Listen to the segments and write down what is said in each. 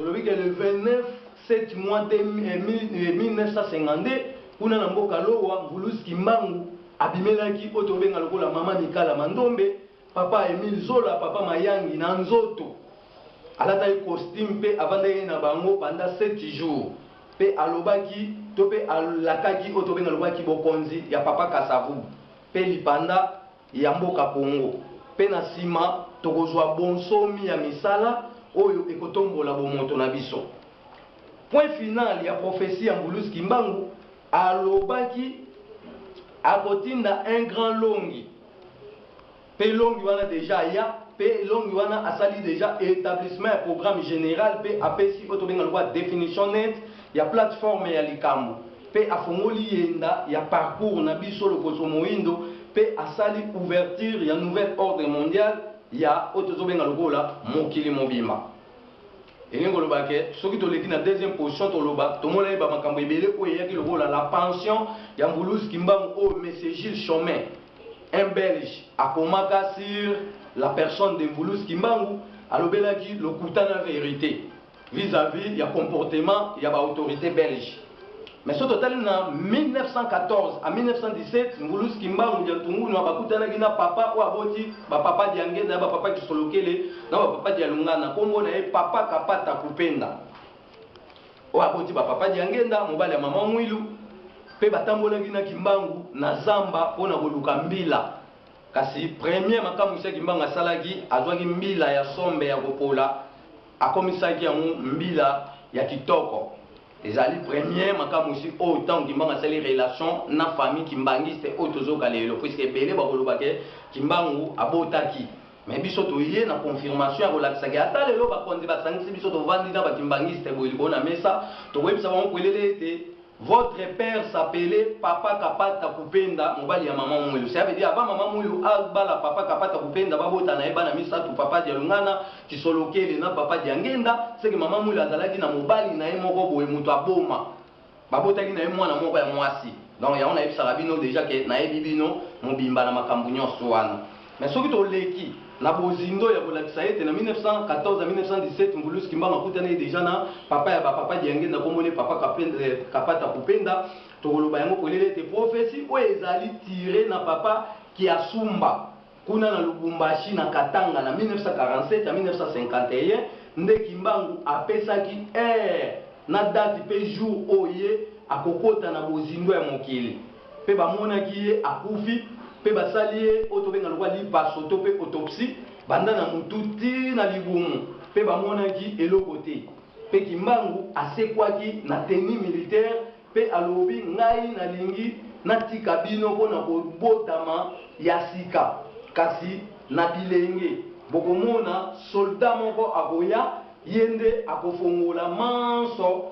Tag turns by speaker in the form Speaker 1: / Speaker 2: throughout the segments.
Speaker 1: Tolobi ke le 29 7 mois 1952, kuna na mboka Lowa, Mvuluzi Kimbangu abimelaki oyo tobenga lokola Mama Mikala Mandombe, Papa Emile Zola, Papa Mayangi na nzoto. Alataki costume mpe avandaki na bango pendant 7 jours mpe alobaki to mpe alakaki oyo tobenga lokola kibokonzi ya Papa Kasavubu mpe lipanda ya mboka Congo mpe na sima tokozwa bonsomi ya misala oyo ekotombola bomoto na biso. Point final ya prophetie ya Mvuluzi Kimbangu, alobaki akotinda un grand longi mpe longi wana dejà aya mpe longi wana asali dejà etablissement ya programme general mpe apesi oyo tobenga lokola definition net ya plateforme ya likambo mpe afongoli yenda ya parcours na biso lokoso moindo mpe asali ouverture ya nouvel ordre mondial ya oyo tozobenga lokola mokili mobimba. Elingi koloba ke soki toleki na deuxième position, toloba tomonaki ba makambo ebele oyo eyaki lokola la pension ya Mvuluzi Kimbangu oyo Monsieur Jules Chaumet, un Belge, akomaka sur la personne de Mvuluzi Kimbangu. Alobelaki lokuta na verite vis-à-vis ya comportement ya ba autorités belges. Mais soki totali na 1914 à 1917, Mvuluzi Kimbangu dia Ntungunu bakutanaki na papa oyo aboti bapapa Diangenda na bapapa Kisolokele na bapapa Dialungana, nkombo na ye Papa Kapata Kupenda, oyo aboti bapapa Diangenda, mobali ya mama Mwilu. Mpe batambolaki na Kimbangu na zamba mpona koluka mbila. Kasi premier makambo ya Kimbangu asalaki, azwaki mbila ya sombe ya kopola, akomisaki yango mbila ya kitoko. Ezali premier makamwisi oyo ntango Kimbangu asali relation na famille kimbangiste oyo tozoka lelo, puisque ebele bakoloba ke Kimbangu abotaki. Mais biso toye na confirmation ya kolakisaki ata lelo bakonzi basangisi biso, tovandi na bakimbangiste boye likolo na mesa, tokoyebisa bango polele ete votre père s'appelait Papa Kapata Kupenda, mobali ya mama Mwilu. Ça veut dire avant mama Mwilu abala Papa Kapata Kupenda, babota na ye bana misato, Papa Dialungana, Kisolokele na Papa Diangenda. C'est que mama Mwilu azalaki na mobali na ye moko boye, moto aboma. Babotaki na ye mwana moko ya mwasi. Donc yango nayebisaka bino déjà ke nayebi bino mobimba na makambo nyonso wana. Mais soki toleki na bozindo ya kolakisa ete na 1914 à 1917, Mvuluzi Kimbangu akutani déjà na papa ya bapapa Diangenda, kombo ne Papa Kapata Kupenda, tokoloba yango polele ete prophétie oyo ezali tiré na Papa Kiasumba kuna na Lubumbashi na Katanga na 1947 à 1951, nde Kimbangu apesaki heure na date mpe jour oyo ye akokota na bozindo ya mokili. Mpe bamonaki ye akufi mpe basali ye oyo tobenga lokola lipaso to mpe autopsie, banda na mutu ti na libumu, mpe bamonaki eloko te. Mpe Kimbangu asekwaki na tenue militaire mpe alobi: "Ngai nalingi natika bino mpona kobotama ya sika, kasi na bilenge bokomona soldat moko akoya, ye nde akofongola manso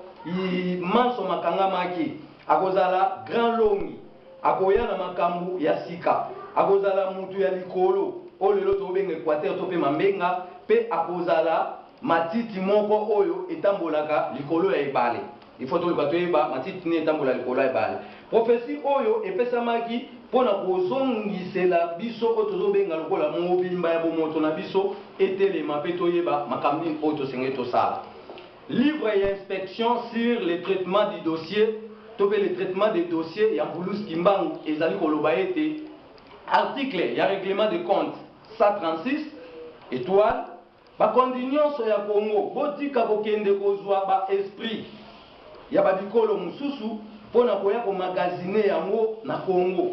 Speaker 1: manso makangamaki. Akozala grand longi, akoya na makambo ya sika, akozala mutu ya likolo oyo lelo tokobenga Équateur to mpe Mambenga, mpe akozala matiti moko oyo etambolaka likolo ya ebale." Il faut toluka toyeba matiti nini etambola likolo ya ebale. Prophétie oyo epesamaki mpona kozongisela biso oyo tozobenga lokola mobimba ya bomoto na biso etelema mpe toyeba makambo nini oyo tosengeli tosala. Livre ya inspection sur le traitement du dossier to mpe le traitement des dossiers ya Mvuluzi Kimbangu ezali koloba ete article ya règlement de compte 136 étoile: bakonzi nyonso ya Congo, botika kokende kozwa baesprit ya babikolo mosusu mpona koya koemmagasiner yango na Congo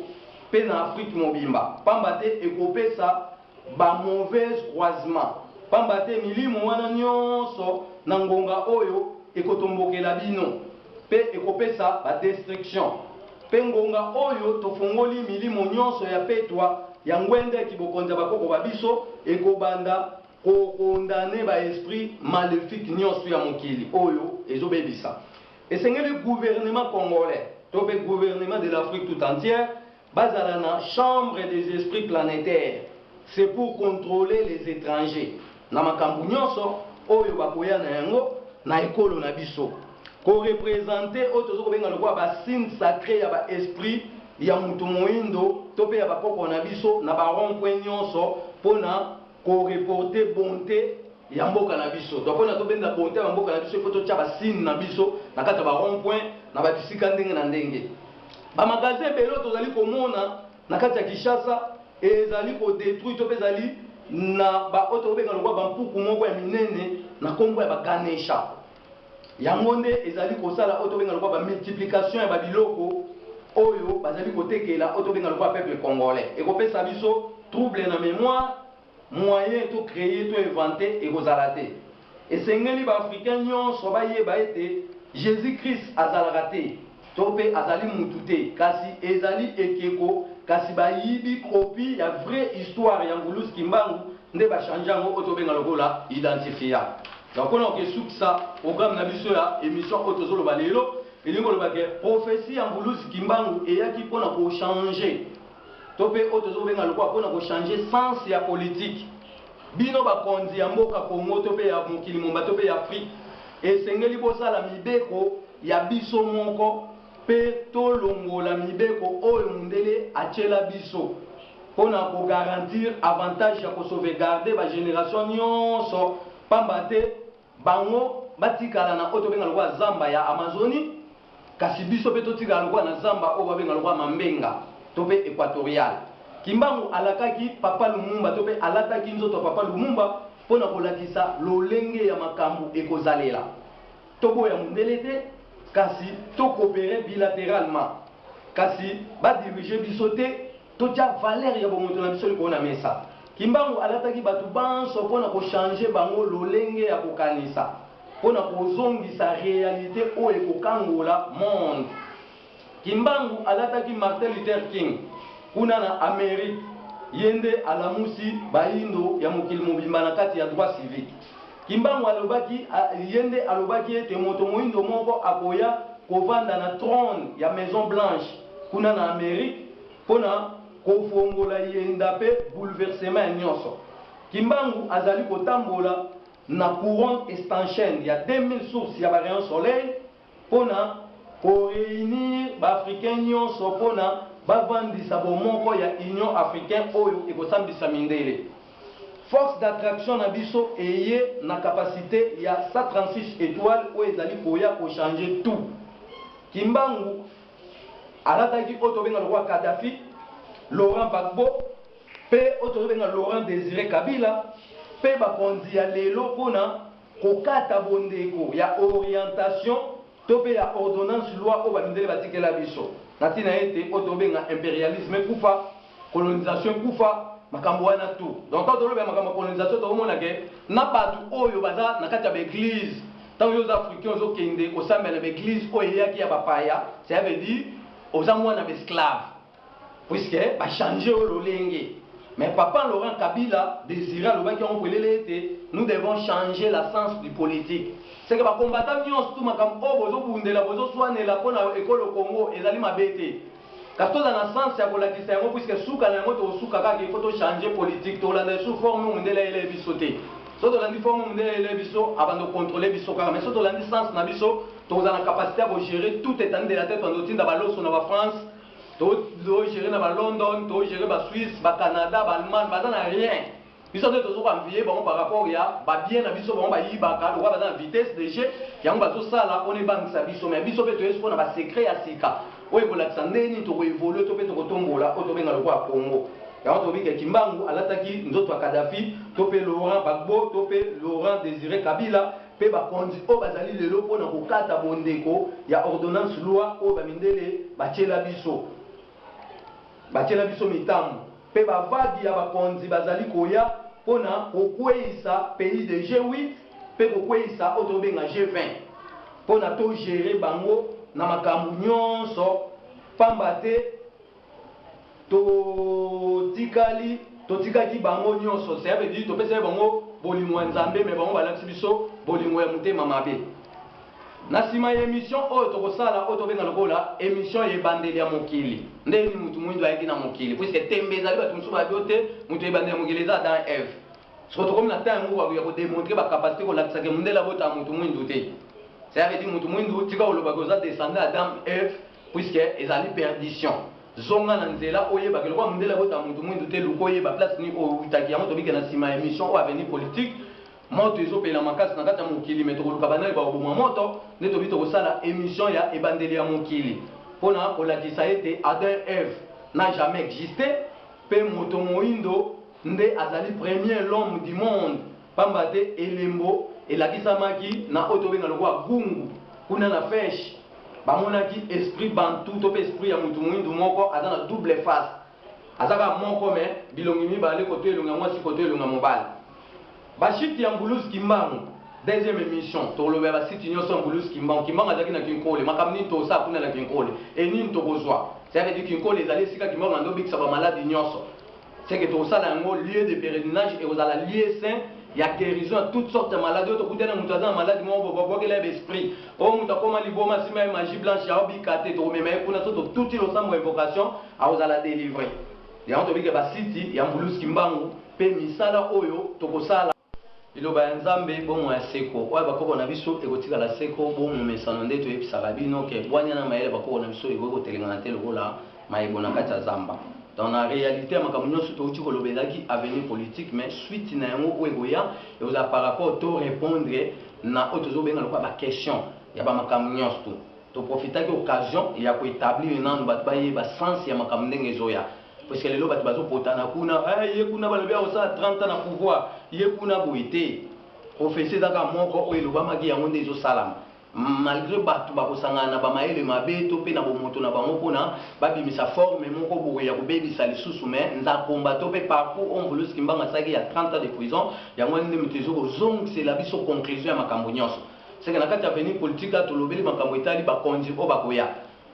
Speaker 1: mpe na Afrique mobimba, pamba te ekopesa bamauvais croisement, pamba te milimo wana nyonso na ngonga oyo ekotombokela bino mpe ekopesa badestruction. Mpe ngonga oyo tofongoli milimo nyonso ya petwa ya ngwende bokonzi ya bakoko ba biso, ekobanda kocondamner baesprit maléfique nyonso ya mokili oyo ezobebisa. Esengeli gouvernement congolais to mpe gouvernement de l'Afrique tout entière bazala na chambre des esprits planétaires. C'est pour contrôler les étrangers na makambo nyonso oyo bakoya na yango na ekolo na biso, koreprésenter oyo toza kobenga lokola basigne sacré ya baesprit ya moto moyindo to mpe ya bakoko na biso na barond point nyonso, mpona koreporter bonté. ya mboka na biso. Donc pona tobenda bonte ya mboka na biso, il faut totia ba signe na biso na kati ya ba rond point na ba bisika ndenge na ndenge. Ba magasin ebele oyo tozali komona na kati ya Kinshasa ezali ko detruire to pe ezali na ba oyo tokobenga lokola ba mpuku moko ya minene na kombo ya ba Ganesha. Yango nde ezali kosala oyo tobenga lokola ba multiplication ya ba biloko oyo bazali kotekela oyo tobenga lokola peuple congolais. Ekopesa biso trouble na memoire, moyen to creer to inventer ekozala te. Esengeli ba africains nionso bayeba ete Jesus Christ azalaka te to pe azali mutu te kasi ezali ekeko kasi bayibi copie ya vraie histoire ya Ngulus Kimbangu nde ba changer yango oyo tobenga lokola identifiant. Donc pona kokesukisa programme na biso ya emission oyo tozoloba lelo, elingi koloba ke prophetie ya Ngulus Kimbangu eyaki pona ko changer to pe oyo tozobenga lokola pona ko changer sens ya politique. Bino bakonzi ya mboka Congo to pe ya mokili momba to pe ya Afrique, esengeli bosala mibeko ya biso moko pe tolongola mibeko oyo mundele atiela biso pona ko garantir avantage ya ko sauvegarder ba generations nionso pamba te bango batikala na oyo tobenga lokola zamba ya Amazonie kasi biso pe totikala lokola na zamba oyo babenga lokola Mambenga to pe Equatorial. Kimbangu alakaki Papa Lumumba to pe alataki nzoto ya Papa Lumumba pona kolakisa lolenge ya makambu ekozalela. Toboya mundele te kasi to cooperer bilateralement kasi ba diriger biso te, totia valeur ya bomoto na biso likolo na mesa. Kimbangu alataki batu banso pona ko changer bango lolenge ya kokanisa pona kozongisa realite oyo ekokangola monde. Kimbangu alataki Martin Luther King kuna na Amerique, ye nde alamusi bayindo ya mokili mobimba na kati ya droit civique. Kimbangu alobaki, ye nde alobaki ete moto moyindo moko akoya kovanda na trone ya Maison Blanche kuna na Amerique mpo na kofongola yenda mpe bouleversement ya nionso. Kimbangu azali kotambola na couronne estanchene ya 2000 sources ya ba rayons soleil Pona ko reunir ba africains nionso pona bavandisa bomoko ya Union africain oyo ekosambisa mindele. Force d'attraction na biso eye na capacite ya 136 etoiles oyo ezali koya ko changer tout. Kimbangu alataki oyo tobenga lokola Kadhafi, Laurent Gbagbo pe oyo tozobenga Laurent Desire Kabila pe bakonzi ya lelo pona Kokata bondeko ya orientation to pe ya ordonnance loi oyo ba mindele batikela biso na tina ete oyo tobenga imperialisme ekufa, colonisation ekufa, makambo wana tout. Donc tango tolobela makambo ya colonisation tokomona ke na batu oyo baza na kati ya ba eglises, tango yo oza africain ozo kende kosambela na ba eglises oyo eyaki ya bapaya, cela veut dire oza mwana ba esclaves. Puisque ba changer yo lolenge. Mais papa Laurent Kabila Desire alobaki yango polele ete nous devons changer la sens du politique. C'est que ba combattants nionso tout makambo oyo bozo bundela bozo swanela pona ekolo Congo ezali mabe te. Kasi tozala na sens ya kolakisa yango puisque suka na yango tokosuka kaka il faut to changer politique tokolanda lisusu forme oyo mundele ayelaki biso te. Soki tolandi forme oyo mundele ayelaki biso abanda ko controler biso kaka mais soki tolandi sens na biso tokozala na capacite ya ko gerer toute etendue de la terre tobanda kotinda ba loso na ba France To to gerer na ba London, to gerer ba Suisse, ba Canada, ba Allemagne, baza na rien. Biso nde tozo ko envier bango par rapport ya ba biens na biso bango bayibaka lokola baza na vitesse de jeu yango bazo sala pona ebangisa biso mais biso pe toye sikoyo na ba secret ya sika oyo ekolakisa ndenge nini toko evoluer to pe toko tombola oyo tobenga lokola Congo. Yango tolobi ke Kimbangu alataki nzoto ya Kadhafi to pe Laurent Gbagbo to pe Laurent Desire Kabila Mpe bakonzi oyo bazali lelo mpo na kokata bondeko ya ordonnance loi oyo ba mindele batiela biso, batiela biso mitambo, mpe ba vagues ya bakonzi bazali koya mpo na kokweyisa pays de G8 mpe kokweyisa oyo tobenga G20 mpo na to gerer bango na makambo nionso pamba te Totikali, totikaki bango nionso, cela veut dire topesaki bango bolingo ya Nzambe mais bango balakisi biso bolingo ya motema mabe. Na sima ya emission oyo tokosala oyo tobenga lokola emission ya ebandeli ya mokili, ndenge nini mutu muindu ayaki na mokili, puisque tembe ezali batu mosusu bayebi yo te, mutu ya ebandeli ya mokili eza Adam et Eve. Sikoyo tokomi na temps yango ya ko demontrer ba capacite kolakisa ke mundele abotaka mutu muindu te. Cela veut dire mutu muindu tika koloba ke oza descendant ya Adam et Eve, Puisque ezali perdition. Zonga na nzela oyeba ke lokola mundele abota mutu muindu te luka oyeba place nini oyo owutaki yango tobike na sima ya emission oyo avenir politique. Moto ezopela makasi na kati ya mokili, mais tokoluka banani bakoboma moto. Nde tobi tokosala émission ya ebandeli ya mokili mpona kolakisa ete Adam Eve n'a jamais existé, mpe moto moindo nde azali premier l'homme du monde, pamba te elembo elakisamaki na oyo tobenga lokola gungu kuna na feshe. Bamonaki esprit bantu to mpe esprit ya motu moindu moko aza na double face, aza kaka moko mais bilongi mibale, koto elongi ya mwasi, koto elongi ya mobali. Bashite ya Mvuluzi Kimbangu, deuxième émission, tokoloba ya basite nyonso ya Mvuluzi Kimbangu. Kimbangu azalaki na Kinkole, makambo nini tosala kuna na Kinkole e nini tokozwa? C'est-à-dire Kinkole ezali esika Kimbangu ando bikisa bamaladi nyonso. C'est que tokosala yango lieu de pèlerinage, ekozala lieu saint ya guérison ya toutes sortes ya maladie. Oyo tokutani na moto aza na maladi moko, babwakela ye baesprit, oyo moto akóma liboma, nsima ye magie blanche, aobika te, tokomema ye kuna. So totuti losambo, invocation, akozala délivré. Yango tobike basiti ya Mvuluzi Kimbangu mpe misala oyo tokosala. Liloba ya Nzambe, bomoi ya seko oyo bakoko na biso ekotikala seko. Bomomesano nde toyebisaka bino ke bwanya na mayele bakoko na biso ekoki kotelengana te lokola mayebo na kati ya zamba. Donc na réalité ya makambo nyonso touti koloba ezalaki avenir politique, mais suite na yango oyo ekoya ekozala par rapport to répondre na oyo tozobenga lokola baquestion ya bamakambo nyonso. To toprofitaki occasion ya koétablir nanu bato bayeba sens ya makambo ndenge ezoya, parce que lelo bato bazopotana kuna, ye kuna balobi akosala 30 ans na pouvoir, ye kuna boye te. Prophétie eza kaka moko oyo elobamaki, yango nde ezosalama, malgré bato bakosangana na bamayele mabe to mpe na bomoto na bango mpona babimisa forme moko boye ya kobebisa lisusu. Mais nzakomba to mpe parcours oyo Mvuluzi Kimbangu asalaki ya 30 ans de prison, yango wana nde moto ezokozongisela biso conclusion ya makambo nyonso. Seke na kati ya avenir politique tolobeli makambo etali bakonzi oyo bakoya.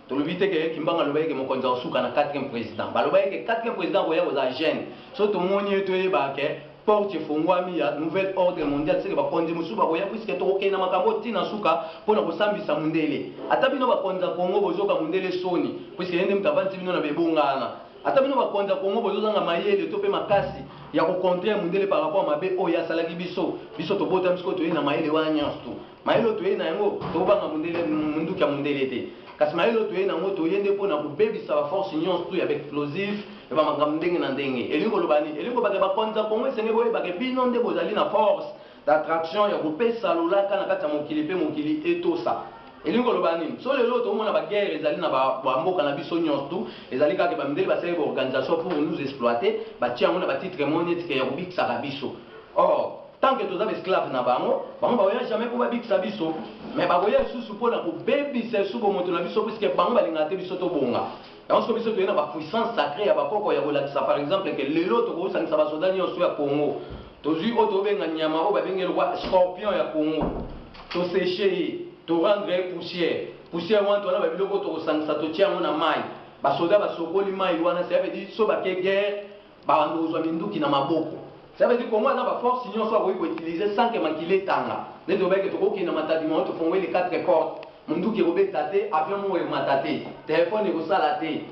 Speaker 1: Tolobi te ke Kimbangu alobaki ke mokonzi akosuka na quatrième président. Balobaki ke quatrième président akoya kozala jeune. So tomoni ye, toyebaka ke porte efongwami ya nouvel ordre mondial. Seke bakonzi mosusu bakoya, puisque tokokende na makambo ntina suka mpona kosambisa mondele. Ata bino bakonzi ya Kongo bozoka mondele soni, puisque ye nde moto avandisi bino na bebongana. Ata bino bakonzi ya Kongo bozozanga mayele to mpe makasi ya kocontrer mondele par rapport mabe oyo asalaki biso. Biso tobotami sikoyo, toye na mayele wana nyonso. To mayele oyo toye na yango, tokobanga mondele, munduki ya mondele te. Kasi mayele oyo toye na yango, toye nde mpona kobebisa baforce nyonso tu ya baexplosif, ya bamakambo ndenge na ndenge. Elingi koloba nini? Elingi kolobaka bakonzi ya Kongo esenge boyebake bino nde bozali na force d'attraction ya kopesa lolaka na kati ya mokili mpe mokili etosa. Elingi koloba nini? So lelo tokomona baguerre ezali na bamboka na biso nyonso tu, ezali kaka bamindele basalaki baorganisation pour nous exploiter, batia yango na batitre mo neti ke ya kobikisaka biso. Or tant que toza baesclave na bango, bango bakoya jamais mpo babikisa biso, mais bakoya lisusu mpona kobebisa esu bomoto na biso, puisque bango balingaka te biso tobonga. Yango soki biso toye na bapuissance sacré ya bakoko ya kolakisa par exemple ke lelo tokosangisa basoda nyonso ya Congo, tozwi oyo tobenga nyama oyo babengi lokwa scorpion ya Congo, tosécher ye, torendre ye poussière. Poussière wana, towana babiloko oyo tokosangisa, totia yango na mai, basoda basokoli mai wana. Ça veut dire so bake guerre, babanda kozwa minduki na maboko. Ça veut dire Kongo aza baforce nyonso akoki koutiliser sans ke makili etanga. Nde tobaki tokokende Matadi mao, tofongoli quatre porte, munduki ekobeta te, avion moko ekomata te, telefone ekosala te,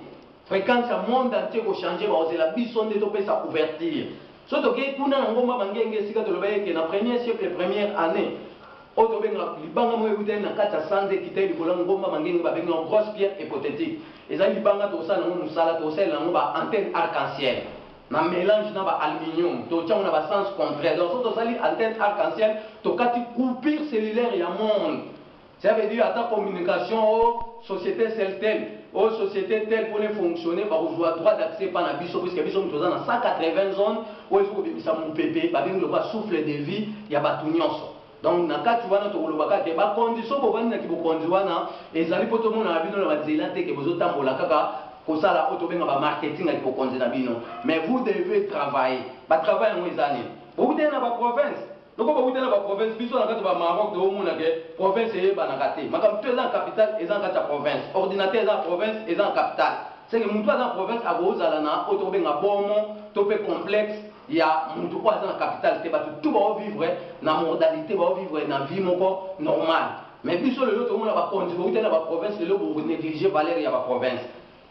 Speaker 1: fréquence ya monde entier ekochange. Bakozela biso nde topesa ouverture. So tokei kuna na ngomba Mangenge, esika tolobaki eke na premier siècle, première année, oyo tobengaka libanga moko eutali na kati ya sanza, ekitali likolo ya ngomba Mangenge, babengi yango grosse pierre hypothétique. Ezali libanga tokosala yango mosala, tokosalela yango ba antenne arc-en-ciel na mélange na baaluminium, totiango na basens contraire. Donc so tosali antenne arc-en-ciel, tokati coupure cellulaire ya monde. Ça veut dire ata communication o société Celtel o société tel mpona efonctionner, bakozwa droit d'accès mpa na biso, puisque biso moto toza na 180 zone oyo ezoki kobimisa mopepe babengi lokola souffle de vie ya bato nyonso. Donc na kati wana tokoloba kaka ke bacondition bovandinaki bokonzi wana ezali mpo tomonaka bino na banzela te ke bozotambola kaka kosala oyo tobenga bamarketing ya bokonzi na bino, mais vous devez travailler. Batravail yango eza nini? Bokutani na baprovince, loko bokutani na baprovince, biso na kati ya bamaroc toomona ke province eyebanaka te. Makambo to eza na capitale, eza na kati ya province, ordinateur eza na province, eza na capitale. Seke motu aza na province akozala na oyo tokobenga bomo to mpe complexe ya motu oyo aza na capitale te. Bato tu baovivre na modalité, baovivre na vie moko normale. Mais biso lelo tomona bakonzi bokutani na baprovince, lelo bonéglige valeur ya baprovince.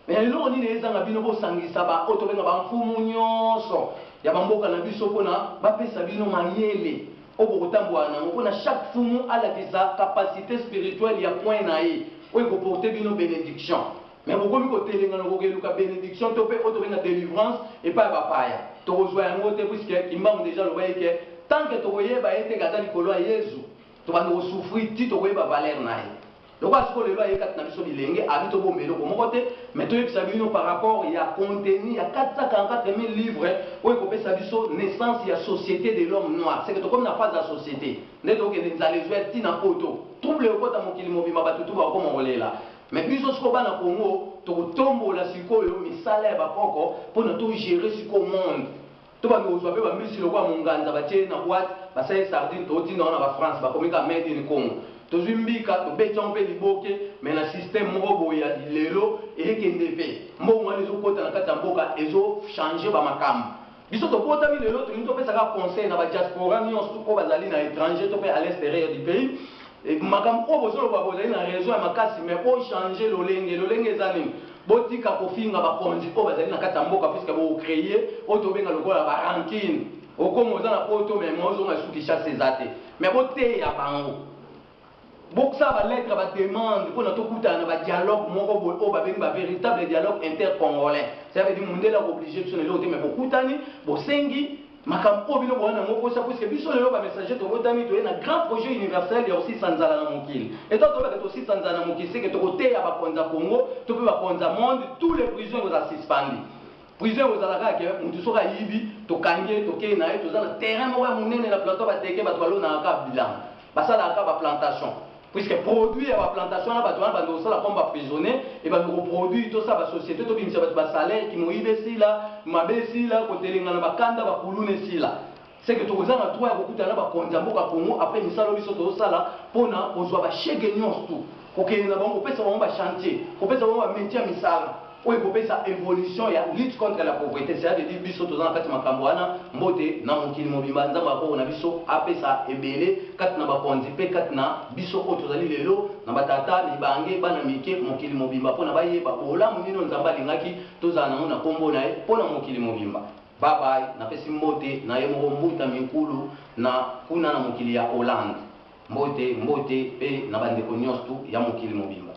Speaker 1: Mais eloko nini ezanga bino bosangisa ba oyo tobenga bamfumu nyonso ya bamboka na biso mpona bapesa bino mayele oyo bokotambola nango, mpona chaque fumu alakisa capacité spirituelle ya point na ye oyo ekoporte bino bénédiction? Mais bokomi kotelengana kokeluka bénédiction to mpe oyo tobenga délivrance epai ya bapaya. Tokozwa yango te, puisque Kimbangu déjà alobaki ke Tant que tokoyeba ye te ke aza likolo ya Yezu, tobanda ko souffrir ti tokoyeba valeur na ye. Lokola sikoyo lelo aye kati na biso bilenge, abi tobomba eloko moko te, mais toyebisa bino par rapport ya contenu ya 444.000 livres oyo ekopesa biso naissance ya societe de l'homme noir. C'est que tokomi na phase ya societe. Nde tokokende nzala ezoya ti na poto. Trouble ekokota mokili mobimba, batu tout bakokoma kolela. Mais biso sikoyo bana Congo tokotombola sikoyo misala ya bakoko pona to gerer sikoyo monde. To banda kozua pe ba mbisi lokola monganza batie ye na boite basali ye sardine totinda yango na ba France bakomi kaka made in Congo. Tozui mbika tobeti yango pe liboke mais na système moko boye ya lelo ekende pe mbongo wana ezo kota na kati ya mboka ezo changer ba makambo. Biso tobotami lelo tolingi topesa kaka conseil na ba diaspora nionso oyo bazali na etranger to pe à l'exterieur du pays makambo oyo bozoloba bozali na raison ya makasi mais bo changer lolenge. Lolenge eza nini? Botika kofinga bakonzi oyo bazali na kati ya mboka puisque boko creer oyo tobenga lokola ba rancune. Okoma oza na poto mais moyen ozonga lisusu Kinshasa eza te. Mais boteya bango. Bosala ba lettres ba demandes pona tokutana na ba dialogue moko boye oyo babengi ba veritable dialogue inter congolais. Cela veut dire mundele ako obliger biso na eloko te mais bokutani, bosengi makambo oyo bino boza na yango posa puisque biso lelo ba messagers tobotami toye na grand projet universel ya kosilisa nzala na mokili. Et tango toloba ke tosilisa nzala na mokili c'est que tokoteya bakonzi ya Congo to pe bakonzi ya monde tous les prisons ekozala suspendu. Prison ekozala kaka ke mutu soki ayibi tokangi ye tokeyi na ye toza na terrain moko ya munene na plateau ya bateke batu balonaka kaka bilanga basalaka kaka ba plantation puisque produit ya ba plantation wana batu wana bando kosala comme ba prisonnier ebandi ko produire tosala ba societe tobimisa batu ba salaire kimoyibi esila mabe esila kotelengana ba kanda ba kuluna esila c'est que tokozanga droit ya kokutana na bakonzi ya mboka Congo après misala oyo biso tozosala pona kozwa ba chegue nionso tout kokende na bango kopesa bango ba chantier kopesa bango ba metier ya misala oyo ekopesa evolution ya lutte contre la pauvrete cela veut dire biso toza na kati makambo wana mbote na mokili mobimba Nzambe ya koko na biso apesa ebele kati na bakonzi pe kati na biso oyo tozali lelo na ba tata mibange bana mike mokili mobimba pona bayeba bolamu nini oyo Nzambe alingaki tozala nango na kombo na ye pona mokili mobimba. Bye bye napesi mbote na ye moko mbuta minkulu na kuna na mokili ya Hollande mbote mbote pe na ba ndeko nionso tout ya mokili mobimba.